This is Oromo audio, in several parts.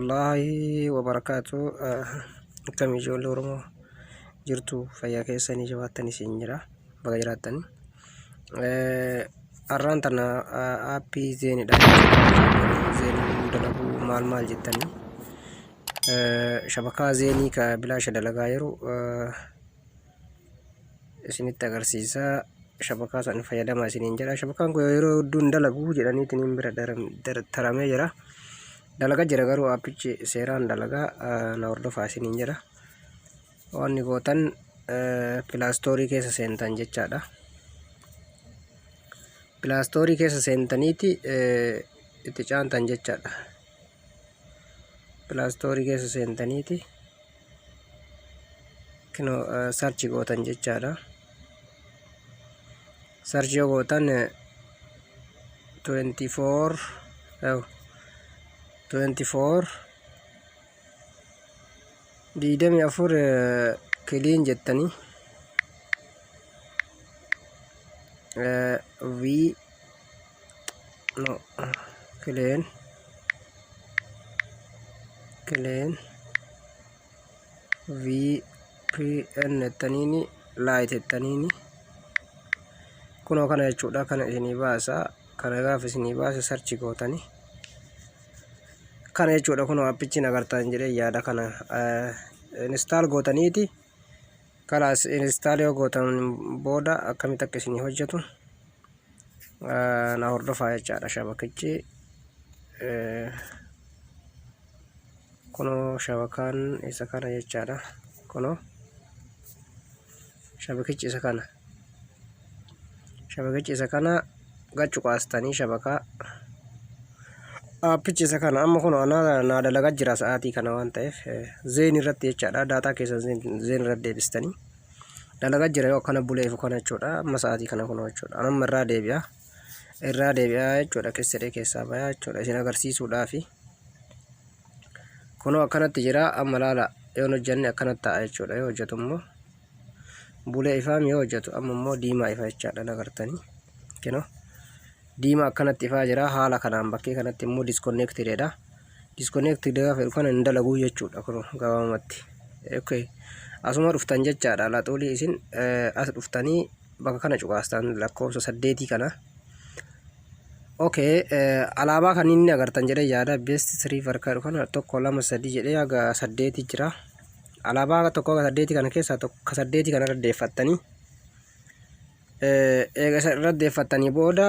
Warahmatullaahi wabarakaatu. Akkam ijoollee Oromoo, jirtu? Fayyaa keessanii? Jabaattanii isin jira? Baga jiraattanii. Har'aan tana aappii Zainidha. Zainii dalaguu maal maal jettanii, shabakaa Zainii ka bilaasha dalagaa jiru isinitti agarsiisa. Shabakaa san fayyadamaa isiniin jedha. Shabakaan kun yeroo hedduu hin dalagu jedhaniitiin bira taramee jira. Dalagaa jira garuu, aappichi seeraan dalagaa, na hordofaa isiniin jedha. Wanni gootan Play Store keessa seentan jechaadha. Play Store keessa seentaniiti itti caantan jechaadha. Play Store keessa seentaniiti kinoo search gootan jechaadha. Search yoo gootan 24 24 24 clean jettanii V no clean clean VPN jettaniini, Lite jettaniini, kunoo kana jechuudha. Kana isinii baasa. Kana gaafa isinii baase search gootanii kana jechuudha. Kunoo appichi agartan jedhee yaada. Kana install gootaniiti kalaas. Install yoo gootan booda akkamitti akka isinii hojjetu na hordofaa jechaadha. Shabakichi kunoo, shabakaan isa kana jechaadha. Kunoo shabakichi isa kana. Shabakichi isa kana gachu qaastanii, shabakaa aappichi isa kana. Amma kun anaa naa dalagaa jira sa'aatii kana waan ta'eef, Zain irratti jechaadha. Daataa keessan Zain irratti deebistanii dalagaa jira yoo akkana buleefu kana jechuudha. Amma sa'aatii kana kunoo jechuudha. Amma irraa deebi'a, irraa deebi'a jechuudha. Keessadhee keessaa bayaa jechuudha isin agarsiisuudhaafi. Kunoo akkanatti jira. Amma laala, yoon hojjanne akkanatti ta'a jechuudha. Yoo hojjetu immoo bulee ifaam, yoo hojjetu amma immoo diimaa ifa jechaadha. Agartanii, kinoo diimaa akkanatti ifaa jira. Haala kanaan bakkee kanatti immoo disconnected dha. Disconnected gaafa jedhu kana hin dalaguu jechuudha. Kun gabaabumatti, okay, asuma dhuftan jechaadha. Laxoolii isin as dhuftanii bakka kana cuqaastan, lakkoofsa saddeetii kana. Okay, alaabaa kan inni agartan jedhee yaada. Best three farka kana tokko, lama, sadii jedhee haga saddeeti jira. Alaabaa tokko haga saddeetii kana keessaa tokko saddeetii kana irra deeffattanii, eega isa irra deeffattanii booda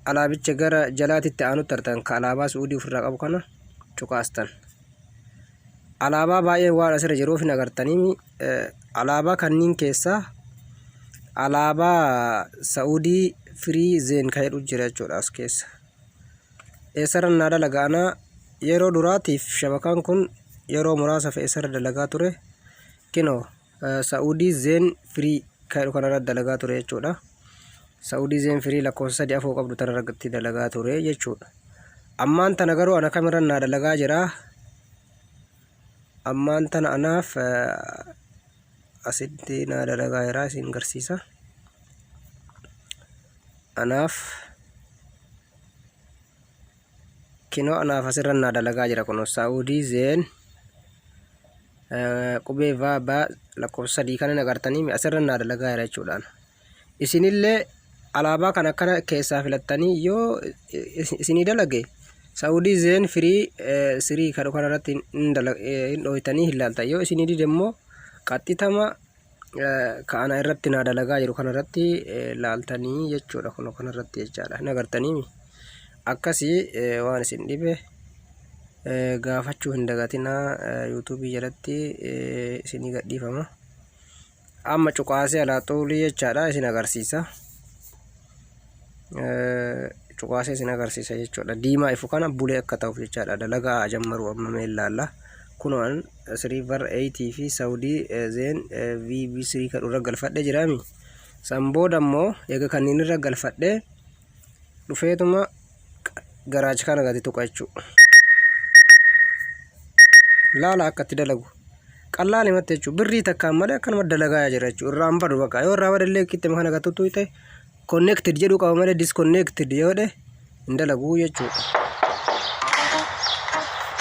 alaabicha gara jalaatitti aanutti artan, ka alaabaa Su'uudii ofirraa qabu kana cuqaastan. Alaabaa baay'een waan asirra jiruuf hin agartanii. Alaabaa kanniin keessaa alaabaa Sa'uudii Free Zain ka jedhu jira jechuudha as keessa. Eessarra naa dalaga anaa yeroo duraatiif? Shabakaan kun yeroo muraasaaf eessarra dalagaa ture? Kinoo Sa'uudii Zain Free ka jedhu kanarra dalagaa ture jechuudha. Sa'uudii Zain Free lakkoofsa sadii afur qabdu tanarratti dalagaa ture jechuudha. Ammaan tana garuu ana kamirra naa dalagaa jira? Ammaan tana anaaf asitti naa dalagaa jira, isin garsiisa. Anaaf kinoo, anaaf asirra naa dalagaa jira. Kunoo Saa'udii Zain qubee vaa baa lakkoofsa sadii kana agartanii, asirra naa dalagaa jira jechuudhaan. Isinillee alaabaa kan akkana keessaa filattanii yoo isinii dalage, Saa'udii Zain Free three kan kanarratti hin dhooytanii hin laaltan. Yoo isinii dide immoo qaxxitama ka ana irratti naa dalagaa jiru kanarratti laaltanii jechuudha. Kun kanarratti jechaadha, hin agartanii. Akkasii waan isin dhibe gaafachuu hin dagatinaa. Yuutuubii jalatti isinii gadhiifama. Amma cuqaasee alaa xuulii jechaadha isin agarsiisa. Cuqaasee isin agarsiisa jechuudha. Diimaa ifu kana bulee akka ta'uuf jechaadha. Dalagaa jammaru amma mee ilaalla. Kunoon Silver 8 fi Saudii Zain VB3 kan irra galfadhe jiraami. San booda immoo eega kanneen irra galfadhe dhufeetuma garaacha kana gadi tuqa jechuudha. Laala akka itti dalagu. Qallaan himatti jechuudha. Birrii takkaan malee akkanuma dalagaa jira jechuudha. Irraan badu bakka. Yoo irraa badallee kittema kana gattutu ta'e connected jedhuu qaba malee disconnected yoo jedhe hin dalaguu jechuudha.